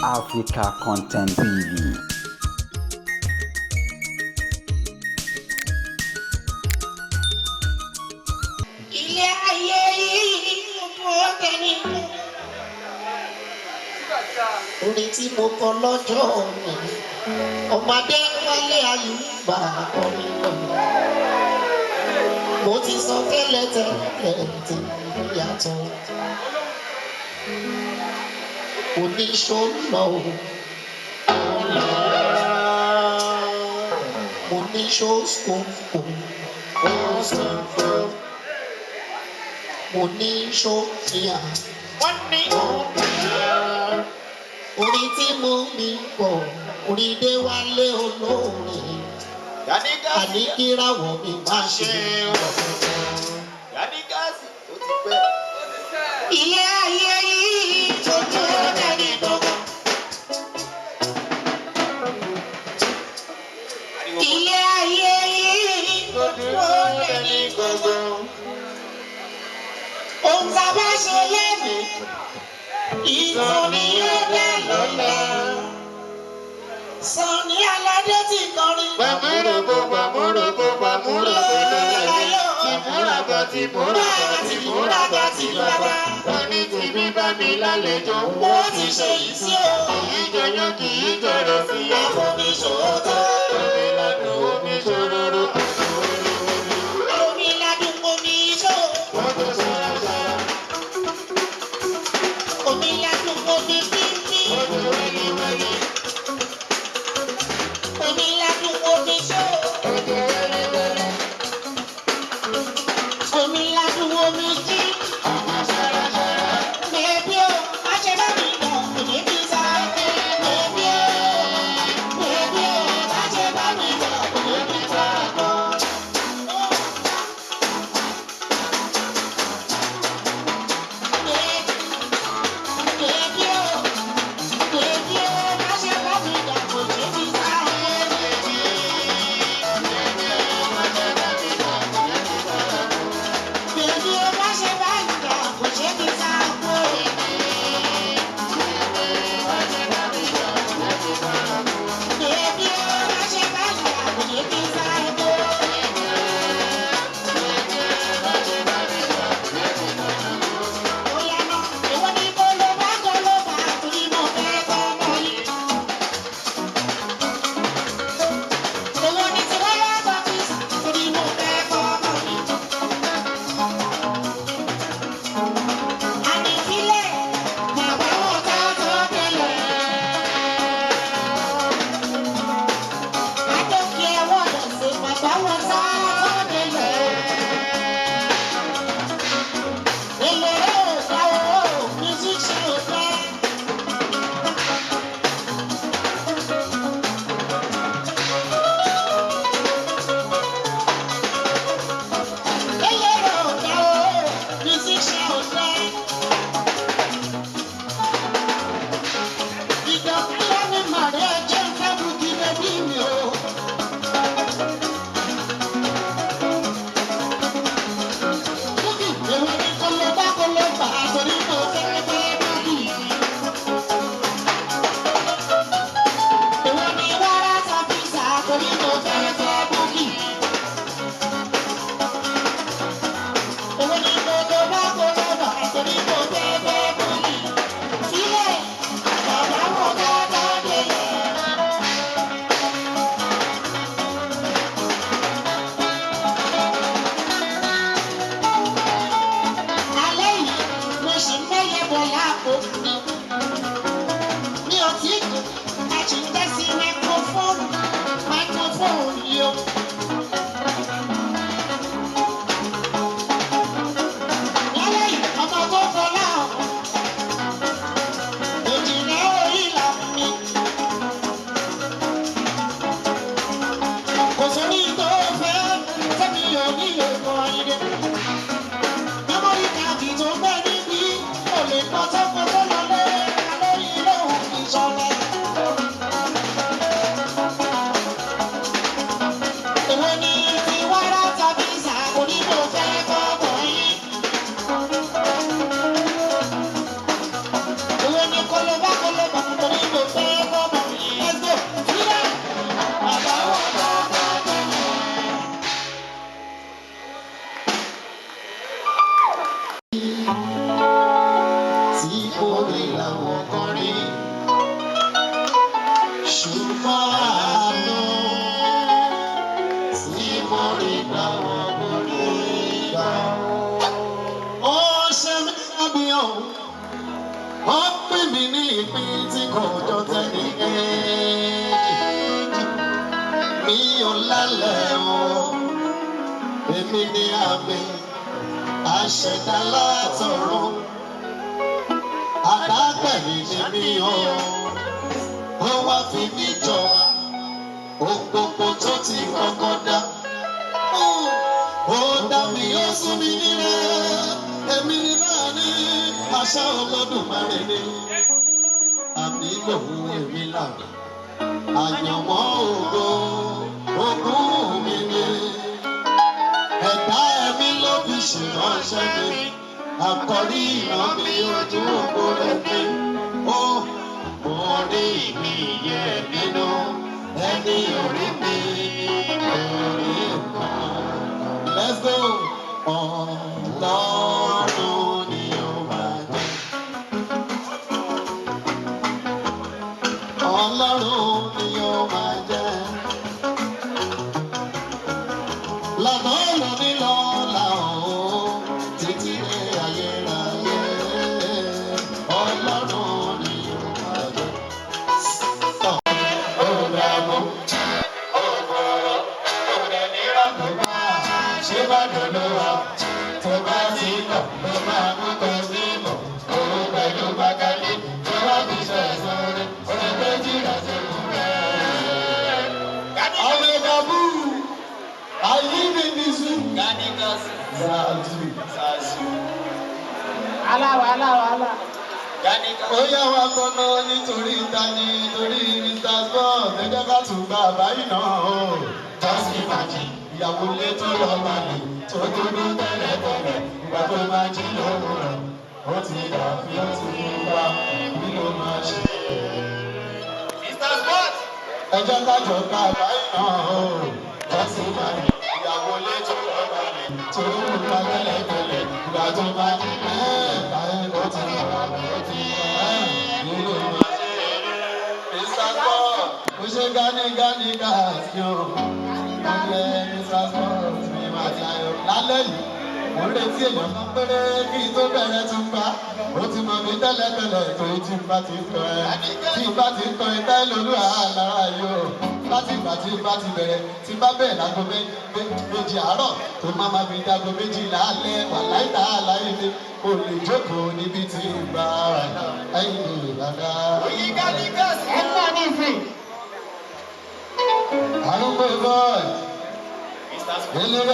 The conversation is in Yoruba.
Africa Content TV. Ilé ayé yìí kò tẹ̀lé. Orin tí mo kọ lọ́jọ́ mi, ọmọdé wálé ayùbá kọrin lọ. Mo ti sọ tẹ́lẹ̀ tẹ́lẹ̀ tí yàtọ̀. Oníṣòlò oníṣòṣkòkò oníṣòfìà. Wọ́n ní Orin tí mo mi pọ̀, orin dé wálé olórin. Yanni Àní gáàsì kíràwọ̀ mi má ṣe wọ̀. Yanni gáàsì ó ti pẹ́. Ilé ayé yìí tójú ẹni gbogbo. Ilé ayé yìí tójú ẹni gbogbo. Ohun tá a bá ṣe lẹ́nu, ìtàn ni yóò dá lọ́la. Sànni Aládé ti kọrin. Gbàmúrògbò gbàmúrògbò gbàmúrògbò lọ́lẹ̀ tìmúrabọ̀ tìmúrabọ̀ tìmúrabọ̀ tìmúrabọ̀. Wọ́n ní tìmí bá mi lálejò. Wọ́n ti ṣe yìí sí o. Kì í jọyán kì í jọrọ sí i. Àfomi ṣòótọ́. Omi ládùn omi ṣòroro. Omi ládùn omi ṣó. Wọ́n tó ṣọ́ra ṣọ́ra. Omi ládùn omi fífi. Wọ́n tó wẹ́líwẹ́lí. Omi ládùn omi ṣó. Wọ́n tó wẹ́líwẹ́lí. Omi ládùn omi jí. Ọmọ ṣọ́ra ṣọ́ra. Bèbí o, má ṣe bá mi lọ, kò ní fi sá. Bèbí o, bèbí o, má ṣe bá mi lọ, kò ní fi sá. Bèbí o, bèbí o, má ṣe bá mi lọ, kò ní fi sá. Bèbí o, má ṣe bá mi lọ, kò ní fi sá. Bèbí o, má ṣe bá mi lọ, kò ní fi sá. Bóyá náà, èwo ni kó ló bá kó ló bá torí mo fẹ́ kọ́ ọmọ yìí. Èwo ni tí wọ́n yá sọ fi torí mo fẹ́ kọ́ ọmọ yìí. Àmì sílẹ̀, bàbá wọn ká tó tẹ̀lé. Adókè ẹ̀wọ̀n lọ sí bàbá wọn ká tó tẹ̀lé. Eléré ò dá o, musician ò dá. Eléré ò dá o, musician ò dá. Ìdọ̀kúnlẹ̀ mi màrí ẹjẹ́ ń fẹ́ bùkí bẹ́bí mi o. Bùkì èwo ni kò ló bá kò ló bá torí mo fẹ́ fẹ́ bùkì. Èwo ni wàrà sàfíìsà torí mo fẹ́ fẹ́ bùkì. Èwo ni kò ló bá kò ló bá torí mo fẹ́ fẹ́ bùkì. Sílẹ̀ bàbá wọn ká ká délẹ̀. Alẹ́ yìí mo sì ń mẹ́yẹ bọ̀ láàpò mi. Mi ò tí kú, a sì ń tẹ́ sí máikrófóònù, máikrófóònù yìí o. Lálẹ́ yìí, ọmọ tó fọlá ọ̀hún, òjìlá orí là mi. Kò sórí tó fẹ́, sẹ́mi ò ní lè kọ́ ilé. Memory card tó ń bẹ níbí kò lè pọ́ tọ́kọ tó lọ lé. mo rí làwọn kan rí. Ṣùgbọ́n àánú tí mo rí làwọn kò rí gbà. Ó ṣe mí lábí òun, ó pín mi ní ìpín tí kò jọ tẹ́lẹ̀ kejì. Mi ò lálẹ́ o, èmi ní àmì àṣẹdá látọ̀run. Àdágbẹ̀yìn ni mí o, ó wá fi mí jọba, ohun gbogbo tó ti kọ́kọ́ dá. Ó dá mi, ó sún mi nílẹ̀, èmi ní náà ní àṣà Olódùmarè ni. Àmì lòun èmi làmì, àyànmọ́ ògo, ogún mi ni. Ẹ̀dá ẹ̀mí ló fi ṣèránṣẹ́ mi, àkọ́rí ìran mi ojú ògo rẹ̀ mi. Ó mo rí mi yẹ nínú ẹni orí mi orí nǹkan. Let's go. Ọlọ́run ni ó máa jẹ́. Ọlọ́run ni ó máa jẹ́. Lọ́nà lóní lọ́la o, títí dé ayérayé. Ọlọ́run ni ó máa jẹ́. Ó dààmú, ó gbọ́rọ̀, ó dẹ̀ nírọ̀ tó bá ṣé bá dùn wá. Tó bá ti lọ, ló máa mú kọ sí mọ̀. Òun pẹ̀lú bákàlí tó wá fi ṣe ẹ̀sán rẹ̀. Ó lè gbé jìnnà sí fún rẹ̀. Ọmọ I live in the zoo. Zazu. Zazu. Aláwa aláwa aláwa. Ó yá wa gbọ́nà nítorí ìtani nítorí Mr. Sport ẹ jẹ́ ká tún gba àbáyé náà o. Just imagine ìyàwó ilé tó lọ balẹ̀ tó dúdú tẹ́lẹ̀tẹ́lẹ̀ ìgbà tó máa jí lówùrọ̀ ó ti dàbí ó ti wá kí ló máa ṣe. Mr. Sport. Ẹ jẹ́ ká jọ gba àbáyé náà o. Just imagine ìyàwó ilé tó lọ balẹ̀ tó dúdú tẹ́lẹ̀tẹ́lẹ̀ ìgbà tó máa jí mẹ́ẹ̀ẹ́dá ó ti dàbí ó ti wá kí ló máa ṣe. Mr. Sport, mo ṣe gani gani gas yo. Mo jẹ́ Mr. Sport mi máa ti ayọ̀. Lálẹ́ yìí, mo ń retí èèyàn kan péré kí n tó bẹ̀rẹ̀ tún gbá. Ó ti mọ̀ mí tẹ́lẹ̀tẹ́lẹ̀ torí tí n bá ti ń kọ ẹ. Tí n bá ti ń kọ ẹ tẹ́ lólu àlára yóò. Láti ìgbà tí n bá ti bẹ̀rẹ̀, tí n bá bẹ̀rẹ̀ láago 7 àárọ̀ tó má ma fi dáago 12 alẹ́ wà láìta àláyé mi. Kò lè jókòó níbi tí n bá wà. Ẹyin ìbàdàn. Oyin gani gas. Ẹ ń bọ̀ ní ìsìn. Arúgbó boy. Mr. Sport. Eléré.